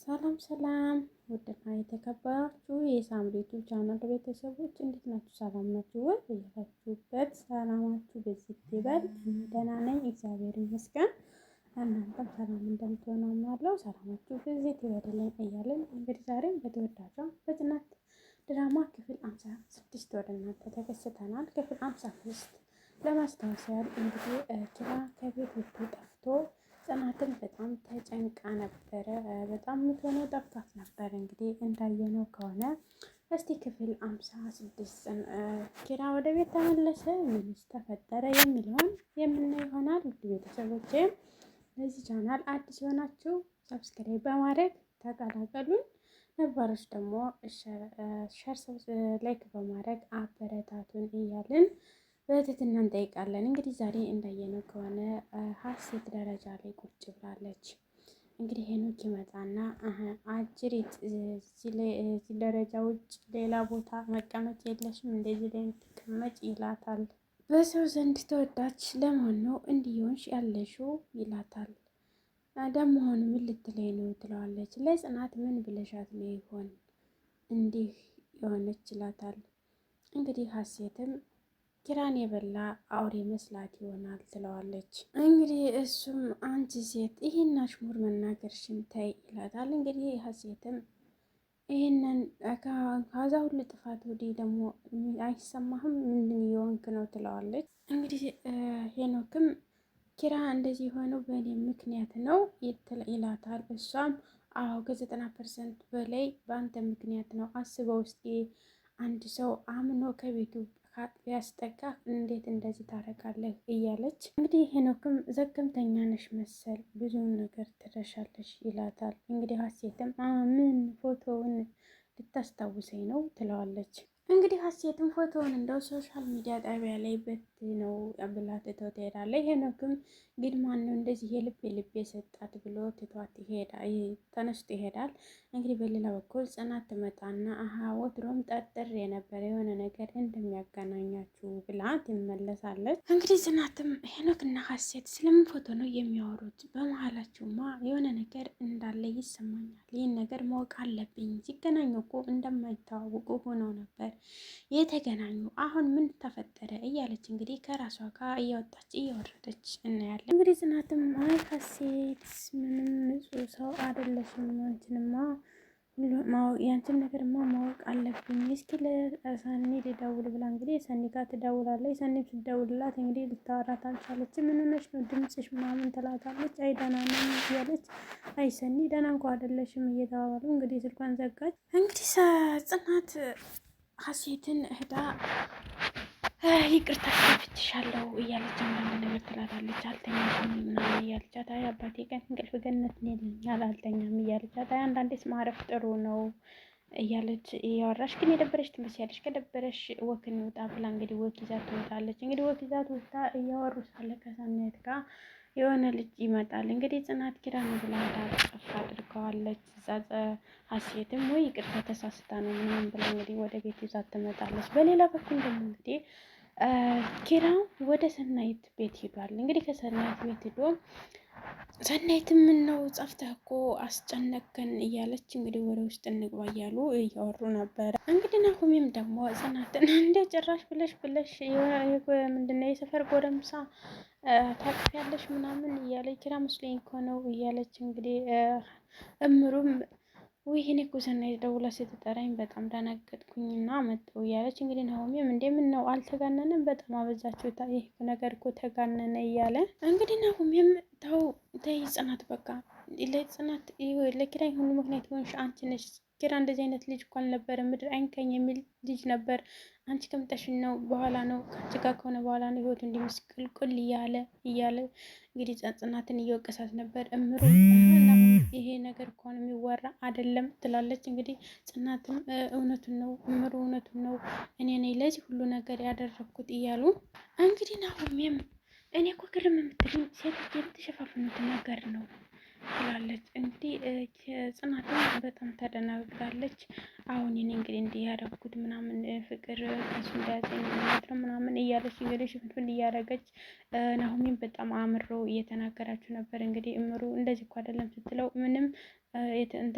ሰላም ሰላም፣ ውድና የተከበራችሁ የሳምሪቱ ቻናል ቤተሰቦች እንዴት ናችሁ? ሰላም ናችሁ ወይ? በያላችሁበት ሰላማችሁ በዚህ ይበል። እኔ ደህና ነኝ፣ እግዚአብሔር ይመስገን። እናንተም ሰላም እንደምትሆኑ አምናለሁ። ሰላማችሁ በዚህ ይበልልኝ እያለን እንግዲህ ዛሬም በተወዳጇ በጽናት ድራማ ክፍል 56 ወደ እናንተ ተከስተናል። ክፍል 55 ለማስታወስ ያህል እንግዲህ ኪራ ከቤት ወጥቶ ጠፍቶ ጽናትን በጣም ተጨንቃ ነበረ። በጣም የምትሆነው ጠፍቷት ነበር። እንግዲህ እንዳየነው ከሆነ እስቲ ክፍል 56 ኪራ ወደ ቤት ተመለሰ፣ ምንስ ተፈጠረ የሚለውን የምናየው ይሆናል። ውድ ቤተሰቦቼ ለዚህ ቻናል አዲስ የሆናችሁ subscribe በማድረግ ተቀላቀሉን። ነባሮች ደግሞ share፣ like በማድረግ አበረታቱን እያልን በትህትና እንጠይቃለን። እንግዲህ ዛሬ እንዳየነው ከሆነ ሀሴት ደረጃ ላይ ቁጭ ብላለች። እንግዲህ ሄኖክ ይመጣና አጅሪት እዚህ ደረጃ ውጭ ሌላ ቦታ መቀመጥ የለሽም እንደዚህ ላይ የምትቀመጭ ይላታል። በሰው ዘንድ ተወዳጅ ለመሆን ነው እንዲሆንሽ ያለሽው ይላታል። ደመሆኑ ምን ልትለኝ ነው ትለዋለች። ለጽናት ምን ብለሻት ነው ይሆን እንዲህ የሆነች ይላታል። እንግዲህ ሀሴትም ኪራን የበላ አውሬ መስላት ይሆናል ትለዋለች። እንግዲህ እሱም አንቺ ሴት ይህን አሽሙር መናገርሽን ተይ ይላታል። እንግዲህ ሀሴትም ይህንን ከዛ ሁሉ ጥፋት ወዲህ ደግሞ አይሰማህም ምንድን የሆንክ ነው ትለዋለች። እንግዲህ ሄኖክም ኪራ እንደዚህ የሆነው በእኔ ምክንያት ነው ይላታል። እሷም አዎ ከ90% በላይ በአንተ ምክንያት ነው። አስበው እስኪ አንድ ሰው አምኖ ከቤቱ ቢያስጠጋ እንዴት እንደዚህ ታደርጋለህ? እያለች እንግዲህ ሄኖክም ዘገምተኛ ነሽ መሰል ብዙ ነገር ትረሻለሽ ይላታል። እንግዲህ ሀሴትም ምን ፎቶውን ልታስታውሰኝ ነው ትለዋለች። እንግዲህ ሀሴትም ፎቶውን እንደው social media ጣቢያ ላይ በት ነው ብላ ትተው ትሄዳለች። ሄኖክም ግን ማነው እንደዚህ የልብ የልብ የሰጣት ብሎ ትቷት ተነስቶ ይሄዳል። እንግዲህ በሌላ በኩል ጽናት ትመጣና አሀ ወትሮም ጠርጥር የነበረ የሆነ ነገር እንደሚያገናኛችሁ ብላ ትመለሳለች። እንግዲህ ጽናትም ሄኖክና ሀሴት ስለምን ፎቶ ነው የሚያወሩት? በመሀላችሁማ የሆነ ነገር እንዳለ ይሰማኛል። ይህን ነገር ማወቅ አለብኝ። ሲገናኙ እኮ እንደማይተዋወቁ ሆነው ነበር የተገናኙ። አሁን ምን ተፈጠረ? እያለች እንግዲህ ከራሷ ጋር እያወጣች እያወረደች እናያለን። እንግዲህ ጽናትም አይ ሀሴት ምንም ንጹሕ ሰው አይደለሽም፣ አንቺንማ ያንቺን ነገርማ ማወቅ አለብኝ። እስኪ ለሰኒ ልደውል ብላ እንግዲህ ሰኒ ጋር ትደውላለች። ሰኒም ስትደውልላት እንግዲህ ልታወራት አልቻለችም። ምን ሆነሽ ነው ድምፅሽ ምናምን ትላታለች። አይ ደህና ነኝ እያለች አይ ሰኒ ደህና እንኳ አይደለሽም እየተባባሉ እንግዲህ ስልኳን ዘጋች። እንግዲህ ጽናት ሀሴትን እህዳ ይቅርታ ከፍትሻለሁ እያለች አንዳንድ ነገር ትላታለች። አልተኛሽም ምናምን እያለቻት፣ አይ አባቴ ቀን እንቅልፍ ገነት ይለኛል አልተኛም እያለቻት፣ አይ አንዳንዴስ ማረፍ ጥሩ ነው እያለች እያወራሽ ግን የደበረሽ ትመስያለሽ። ከደበረሽ walk እንውጣ ብላ እንግዲህ walk ይዛት ትወጣለች። እንግዲህ walk ይዛት ወጥታ እያወሩ ሳለ ከሰናይት ጋር የሆነ ልጅ ይመጣል። እንግዲህ ጽናት ኪራ ነው ብላ ጠፍ አድርገዋለች። እዛ ሀሴትም ወይ ይቅርታ ተሳስታ ነው ምናምን ብላ እንግዲህ ወደ ቤት ይዛት ትመጣለች። በሌላ በኩል ደግሞ እንግዲህ ኪራ ወደ ሰናይት ቤት ሂዷል። እንግዲህ ከሰናይት ቤት ሂዶ ሰናይት ምን ነው ጠፍተህ እኮ አስጨነቅከን እያለች እንግዲህ ወደ ውስጥ እንግባ እያሉ እያወሩ ነበረ። እንግዲህ ናሆሜም ደግሞ ጽናትን እንደ ጭራሽ ብለሽ ብለሽ ምንድነው የሰፈር ጎረምሳ ታቅፊያለሽ ምናምን እያለች ኪራ መስሎኝ እኮ ነው እያለች እንግዲህ እምሩም ውይ እኔ እኮ ሰናይት ደውላ ስትጠራኝ በጣም ደነገጥኩኝና መጣሁ እያለች እንግዲህ ናሆሜም እንዴ ምን ነው አልተጋነንም? በጣም አበዛችሁት፣ ይህ ነገር እኮ ተጋነነ እያለ እንግዲህ ናሆሜም ተው ተይ ጽናት በቃ ለጽናት ለኪራይ ሁሉ ምክንያት ሆንሽ አንቺ ነሽ። ኪራ እንደዚህ አይነት ልጅ እኮ አልነበረ፣ ምድር አይንከኝ የሚል ልጅ ነበር። አንቺ ከመጣሽ ነው በኋላ ነው ከአንቺ ጋር ከሆነ በኋላ ነው ህይወቱ እንዲመስቅልቅል እያለ እያለ እንግዲህ ጽናትን እየወቀሳት ነበር። እምሩ ይሄ ነገር ከሆነ የሚወራ አይደለም ትላለች። እንግዲህ ጽናትም እውነቱን ነው እምሩ እውነቱን ነው፣ እኔ ነኝ ለዚህ ሁሉ ነገር ያደረግኩት እያሉ እንግዲህ ናሆሜም እኔ እኮ ግርም የምትሉኝ ሴቶች የምትሸፋፍኑት ነገር ነው ትላለች። እንግዲህ ጽናትም በጣም ተደናግጣለች። አሁን እኔ እንግዲህ እንዲህ ያደረኩት ምናምን ፍቅር ከሱ እንዳያዘኝ ማለት ነው ምናምን እያለች እንግዲህ ሽፍንፍን እያደረገች ናሆሚን በጣም አምሮ እየተናገራችሁ ነበር። እንግዲህ እምሩ እንደዚህ እኮ አይደለም ስትለው ምንም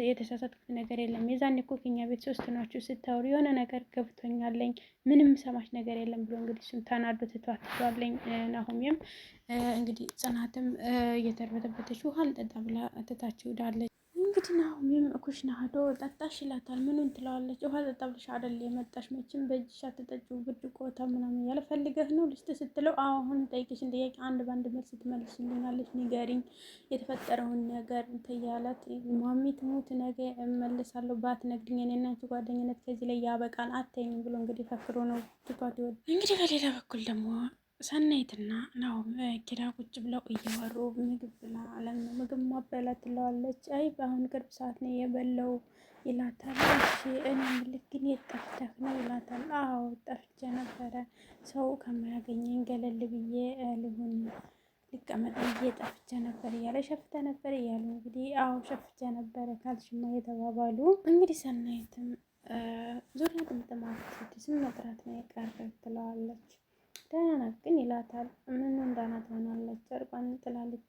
የተሳሳትኩት ነገር የለም። የዛኔ እኮ ከኛ ቤት ሶስት ናችሁ ስታወሩ የሆነ ነገር ገብቶኛለኝ፣ ምንም ሰማች ነገር የለም ብሎ እንግዲህ እሱም ተናዶ ትቷት ትቷለኝ። ናሆሜም እንግዲህ ጽናትም እየተርበተበተች ውሃ አልጠጣ ብላ ትታችሁ ሄዳለች። እንግዲህ ናሆሜም ኩሽና ሄዶ ጠጣሽ ይላታል። ምኑን ትለዋለች። ውሃ ጠጣ ብለሽ አይደል የመጣሽ መቼም በእጅሽ አትጠጪው ብርጭቆ ምናምን እያለ ፈልገህ ነው ልስጥ ስትለው አሁን ጠይቅሽን ጥያቄ አንድ በአንድ መልስ ትመልስልኛለች፣ ንገሪኝ የተፈጠረውን ነገር እንትን ማሚ ትሙት ነገ እመልሳለሁ ባትነግሪኝ እኔና አንቺ ጓደኝነት ከዚህ ላይ ያበቃል አትይኝም ብሎ እንግዲህ ፈክሮ ነው ትቷት ይወድ። እንግዲህ በሌላ በኩል ደግሞ ሰናይትና ናሆም ኪራ ቁጭ ብለው እያወሩ ምግብ ብላ አለም ነው ምግብ ማበላት ትለዋለች። አይ በአሁን ቅርብ ሰዓት ነው የበላው ይላታል። እሺ እኔ የምልህ ግን የት ጠፍተህ ነው ይላታል። አዎ ጠፍቼ ነበረ ሰው ከማያገኘኝ ገለል ብዬ ልሁን ልቀመጥ ብዬ ጠፍቼ ነበር እያለ ሸፍተ ነበር እያሉ እንግዲህ አዎ ሸፍቼ ነበረ ካልሽማ የተባባሉ እንግዲህ ሰናይትም ዙሪያ ጥምጥማት ስም መጥራት ነው የቀረ ትለዋለች። ደህና ናት ግን ይላታል። ምን ደህና ትሆናለች? ጨርቋን ጥላለች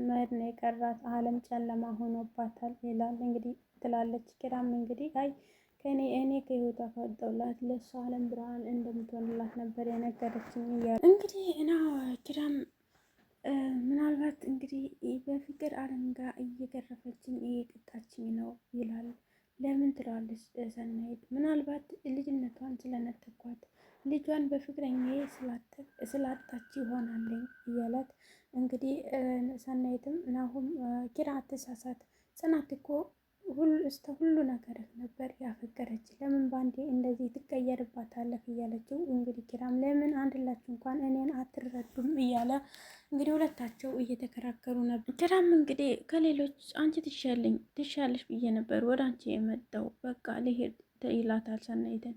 መሄድ ነው የቀራት፣ ዓለም ጨለማ ሆኖባታል ይላል እንግዲህ ትላለች። ኪራም እንግዲህ አይ ከኔ እኔ ከህይወቷ ካወጣሁላት ለእሷ ዓለም ብርሃን እንደምትሆንላት ነበር የነገረችኝ እያለ እንግዲህ እና ኪራም ምናልባት እንግዲህ በፍቅር አለንጋ እየገረፈችኝ እየቀጣችኝ ነው ይላል። ለምን ትለዋለች ሰናይት። ምናልባት ልጅነቷን ስለነጠኳት ልጇን በፍቅረኛዬ ስላጣች ይሆናለኝ እያላት እንግዲህ ሰናይትም ናሁም ኪራ አትሳሳት፣ ጽናት እኮ እስከ ሁሉ ነገር ነበር ያፈቀረች፣ ለምን ባንዴ እንደዚህ ትቀየርባታለህ? እያለችው እንግዲህ ኪራም ለምን አንድላችሁ እንኳን እኔን አትረዱም እያለ እንግዲህ ሁለታቸው እየተከራከሩ ነበር። ኪራም እንግዲህ ከሌሎች አንቺ ትሻለኝ ትሻለሽ ብዬ ነበር ወደ አንቺ የመጣው በቃ ልሄድ ይላታል ሰናይትን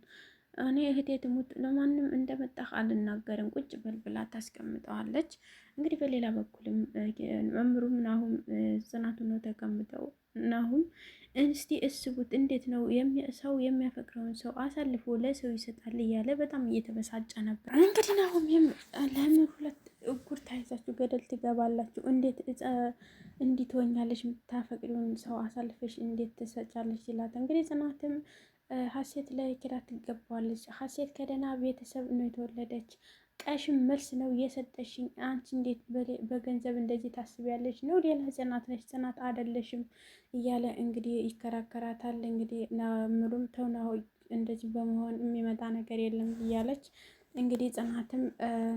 እኔ እህቴ ትሙት ለማንም እንደመጣህ አልናገርም ቁጭ በል ብላ ታስቀምጠዋለች። እንግዲህ በሌላ በኩልም መምሩም ናሁም ጽናቱ ነው ተቀምጠው ናሁም እስቲ እስቡት እንዴት ነው ሰው የሚያፈቅረውን ሰው አሳልፎ ለሰው ይሰጣል እያለ በጣም እየተበሳጨ ነበር። እንግዲህ ናሁም ለምን ሁለት እጉር ታይዛችሁ ገደል ትገባላችሁ? እንዴት እንዲህ ትሆኛለሽ? የምታፈቅሪውን ሰው አሳልፈሽ እንዴት ትሰጫለሽ? ይላት እንግዲህ ጽናትም ሀሴት ለኪራ ትገባዋለች። ሀሴት ከደህና ቤተሰብ ነው የተወለደች። ቀሽም መልስ ነው የሰጠሽኝ። አንቺ እንዴት በገንዘብ እንደዚህ ታስቢያለሽ? ነው ሌላ ጽናት ነሽ፣ ጽናት አይደለሽም እያለ እንግዲህ ይከራከራታል። እንግዲህ ምሩም ተው እንደዚህ በመሆን የሚመጣ ነገር የለም እያለች እንግዲህ ጽናትም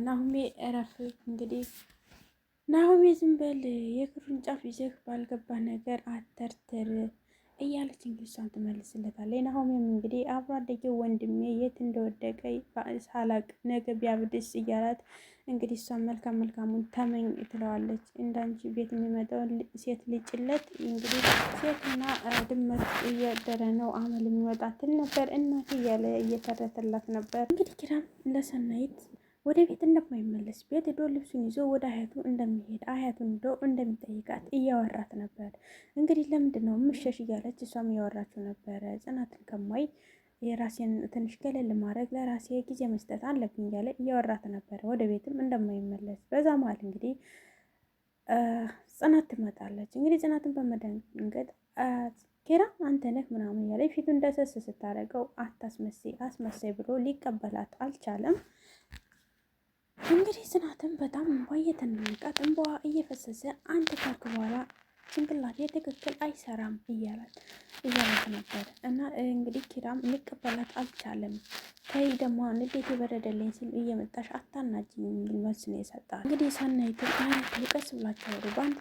ናሁሜ እረፍ እንግዲህ ናሁሜ ዝም በል የክሩን ጫፍ ይዘህ ባልገባ ነገር አተርትር እያለች እንግዲህ እሷን ትመልስለታለች። ናሆሜም እንግዲህ አብሮ አደጌ ወንድሜ የት እንደወደቀ ሳላቅ ነገ ቢያብድስ እያላት እንግዲህ እሷን መልካም መልካሙን ተመኝ ትለዋለች። እንዳንቺ ቤት የሚመጣው ሴት ልጭለት እንግዲህ ሴትና ድመት እያደረ ነው አመል የሚወጣ ትል ነበር እናቴ እያለ እየተረተላት ነበር። እንግዲህ ኪራም ለሰናይት ወደ ቤት እንደማይመለስ ቤት ሄዶ ልብሱን ይዞ ወደ አያቱ እንደሚሄድ አያቱን ሄዶ እንደሚጠይቃት እያወራት ነበር። እንግዲህ ለምንድን ነው ምሸሽ እያለች እሷም እያወራችው ነበረ። ጽናትን ከማይ የራሴን ትንሽ ገለል ማድረግ ለራሴ ጊዜ መስጠት አለብኝ እያለ እያወራት ነበረ። ወደ ቤትም እንደማይመለስ በዛ መሀል እንግዲህ ጽናት ትመጣለች። እንግዲህ ጽናትን በመደንገጥ ኬራ አንተ ነህ ምናምን እያለ ፊቱን ደሰስ ስታደርገው አታስመሳይ አስመሳይ ብሎ ሊቀበላት አልቻለም። እንግዲህ ጽናትም በጣም እንቧ እየተናነቃት እንባዋ እየፈሰሰ አንተ ካልክ በኋላ ጭንቅላቴ ትክክል አይሰራም እያላት እያላት ነበር። እና እንግዲህ ኪራም ሊቀበላት አልቻለም። ተይ ደግሞ ንዴት የበረደልኝ ሲል እየመጣሽ አታናጅኝ የሚል መልስ ነው የሰጣት። እንግዲህ ሰናይትም ኧረ ተው ቀስ ብላችሁ አውሩ፣ በአንድ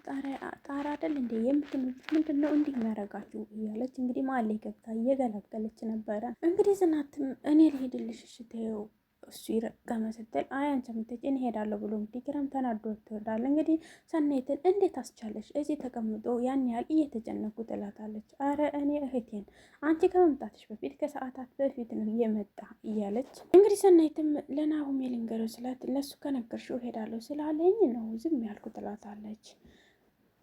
ጣራ አይደል እንዴ የምትኖሩት? ምንድን ነው እንዲህ የሚያደርጋችሁ? እያለች እንግዲህ መሀል ላይ ገብታ እየገላገለች ነበረ። እንግዲህ ጽናትም እኔ ልሄድልሽ እሺ ተይው እሱ ይረቀመ ስትል አይ አንቺ የምትሄጂ እኔ እሄዳለሁ ብሎ እንግዲህ ኪራም ተናዶ ትወርዳል። እንግዲህ ሰናይትን እንዴት አስቻለሽ እዚህ ተቀምጦ ያን ያህል እየተጨነኩ ትላታለች። አረ እኔ እህቴን አንቺ ከመምጣትሽ በፊት ከሰዓታት በፊት ነው የመጣ እያለች እንግዲህ ሰናይትም ለናሆሜ ልንገረው ስላት ለእሱ ከነገርሽው እሄዳለሁ ስላለኝ ነው ዝም ያልኩ ትላታለች።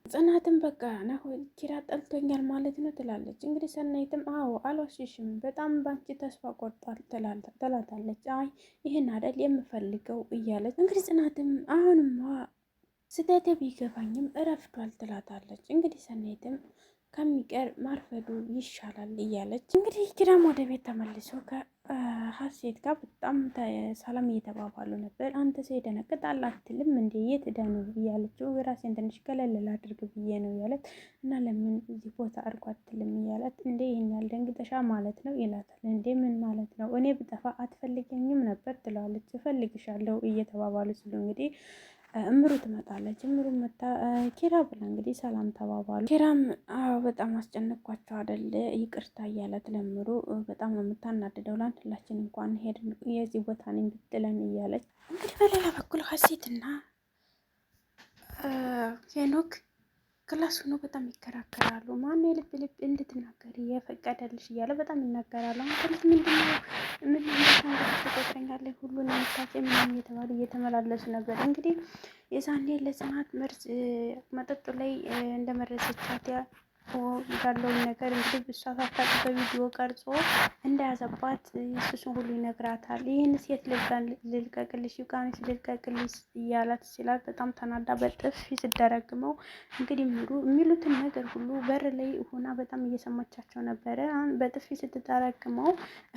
ጽናትም በቃ ናሆ ኪራ ጠልቶኛል ማለት ነው ትላለች። እንግዲህ ሰናይትም አዎ አልዋሽሽም፣ በጣም ባንቺ ተስፋ ቆርጧል ትላታለች። አይ ይህን አይደል የምፈልገው እያለች እንግዲህ ጽናትም አሁንማ ስህተቴ ቢገባኝም እረፍዷል ትላታለች። እንግዲህ ሰናይትም ከሚቀር ማርፈዱ ይሻላል እያለች እንግዲህ ኪራም ወደ ቤት ተመልሶ ከሀሴት ጋር በጣም ሰላም እየተባባሉ ነበር። አንተ ሰው ይደነግጣል አትልም እንዴ? የት ሄደህ ነው እያለችው ራሴን ትንሽ ገለል ላድርግ ብዬ ነው እያለት እና ለምን እዚህ ቦታ አድርጎ አትልም እያለት እንዴ ይህን ያህል ደንግጠሻ ማለት ነው ይላታል። እንዴ ምን ማለት ነው? እኔ ብጠፋ አትፈልገኝም ነበር ትለዋለች። እፈልግሻለሁ እየተባባሉ ሲሉ እንግዲህ እምሩ ትመጣለች። እምሩ መታ ኪራ ብላ እንግዲህ ሰላም ተባባሉ። ኪራም አዎ በጣም አስጨነቅኳቸው አደለ ይቅርታ እያላት ለምሩ በጣም ነው የምታናድደው። ለአንድ እንኳን ሄድን የዚህ ቦታ ነኝ ብትለን እያለች እንግዲህ በሌላ በኩል ሀሴትና ሄኖክ class ሆኖ በጣም ይከራከራሉ። ማነው የልብ ልብ እንድትናገሪ የፈቀደልሽ እያለ በጣም ይናገራሉ። አንተ ልጅ ምንድነው ምን ትቆጥረኛለህ? ሁሉን የምታውቂ ምናምን እየተባሉ እየተመላለሱ ነበር። እንግዲህ የዛኔ ለጽናት መርዝ መጠጡ ላይ እንደመረዘቻት ያለውን ነገር እንግዲህ እሷ ሳታውቅ በቪዲዮ ቀርጾ እንደያዘባት እሱን ሁሉ ይነግራታል። ይህን ሴት ልልቀቅልሽ፣ ዩቃንስ ልልቀቅልሽ እያላት ሲላት በጣም ተናዳ በጥፊ ስደረግመው እንግዲህ የሚሉትን ነገር ሁሉ በር ላይ ሆና በጣም እየሰማቻቸው ነበረ። በጥፊ ስትጠረግመው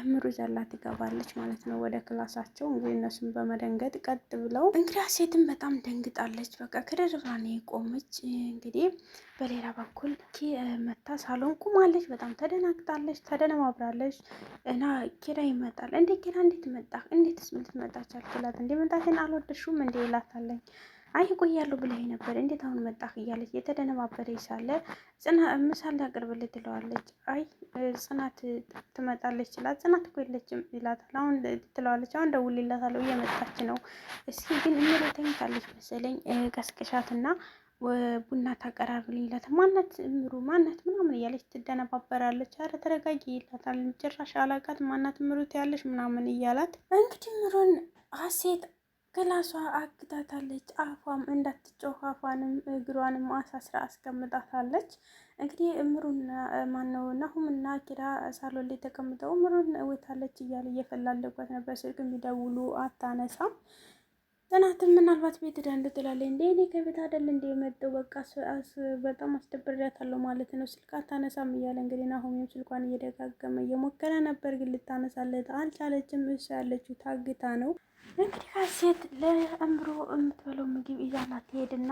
እምሩ ዘላ ትገባለች ማለት ነው ወደ ክላሳቸው። እንግዲህ እነሱን በመደንገጥ ቀጥ ብለው እንግዲህ ሴትን በጣም ደንግጣለች። በቃ ክርር ብላ ነው የቆመች። እንግዲህ በሌላ በኩል መታ ሳሎን ቁማለች። በጣም ተደናግጣለች፣ ተደነባብራለች። እና ኪራ ይመጣል። እንዴ ኪራ እንዴት መጣ? እንዴትስ ልትመጣ ቻልክ? ይላት። እንዴ መምጣቴን አልወደድሽውም እንዴ ይላታለኝ። አይ እቆያለሁ ብለኸኝ ነበር እንዴት አሁን መጣህ? እያለች የተደነባበረ ሳለ ምሳ ላቅርብልህ ትለዋለች። አይ ጽናት ትመጣለች ይላት። ጽናት እኮ የለችም ይላታል። አሁን ትለዋለች። አሁን ደውልላታለሁ እየመጣች ነው። እስኪ ግን እምሮ ተኝታለች መሰለኝ ቀስቅሻትና ቡና ታቀራርብልኝ ይላታል። ማናት እምሩ ማናት ምናምን እያለች ትደነባበራለች። አረ ተረጋጊ ይላታል። ጭራሽ አላቃት ማናት እምሩ ትያለሽ ምናምን እያላት እንግዲህ እምሩን ሀሴት ክላሷ አግታታለች። አፏም እንዳትጮህ አፏንም እግሯንም አሳስራ አስቀምጣታለች። እንግዲህ እምሩና ማነው ናሁምና ኪራ ሳሎን ላይ ተቀምጠው እምሩን ወታለች እያለ እየፈላለጓት ነበር። ስልክ የሚደውሉ አታነሳም። ጽናትም ምናልባት ቤት ሄዳ ትላለች። እንዴ እኔ ከቤት አይደል እንደ የመጣው በቃ በጣም አስደብሬያታለሁ ማለት ነው፣ ስልክ አታነሳም እያለ እንግዲህ ናሆሚም ስልኳን እየደጋገመ እየሞከረ ነበር፣ ግን ልታነሳለት አልቻለችም። እሷ ያለችው ታግታ ነው። እንግዲህ ሀሴት ለእምሮ የምትበለው ምግብ ይዛላት ትሄድና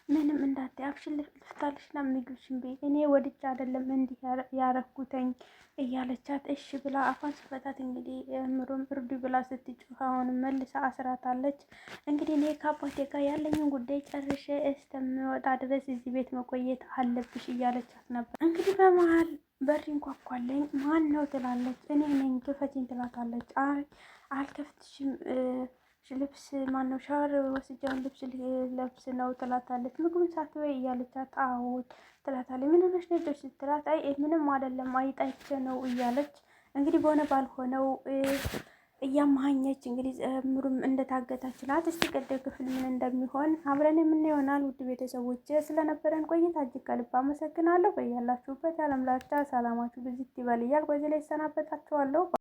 ምንም እንዳታይ አፍሽን ልፍታልሽና ምግብሽን ብይ፣ እኔ ወድጄ አይደለም እንዲህ ያረኩተኝ እያለቻት እሺ ብላ አፏን ስፈታት እንግዲህ እምሩም እርዱ ብላ ስትጮህ አሁንም መልሳ አስራታለች። እንግዲህ እኔ ከአባቴ ጋር ያለኝን ጉዳይ ጨርሼ እስከምወጣ ድረስ እዚህ ቤት መቆየት አለብሽ እያለቻት ነበር። እንግዲህ በመሀል በር እንኳኳለኝ። ማን ነው ትላለች። እኔ ነኝ ክፈችኝ ትላታለች። አይ አልከፍትሽም ልብስ ማነው ሻወር ወስጃውን ልብስ ለብስ ነው ትላታለች። ምግቡን ሳትበይ እያለቻት አዎ ትላታለች። ምን ሆነሽ ነበር ስትላት አይ ምንም አይደለም አይጣይቼ ነው እያለች እንግዲህ በሆነ ባልሆነው እያመሀኘች እንግዲህ ምሩም እንደታገታች ናት። እስቲ ቀጣይ ክፍል ምን እንደሚሆን አብረን የምናየው ይሆናል። ውድ ቤተሰቦች ስለነበረን ቆይታ እጅግ ከልብ አመሰግናለሁ። በያላችሁበት የዓለም ዳርቻ ሰላማችሁ ብዝት ይበል እያልኩ በዚህ ላይ እሰናበታችኋለሁ።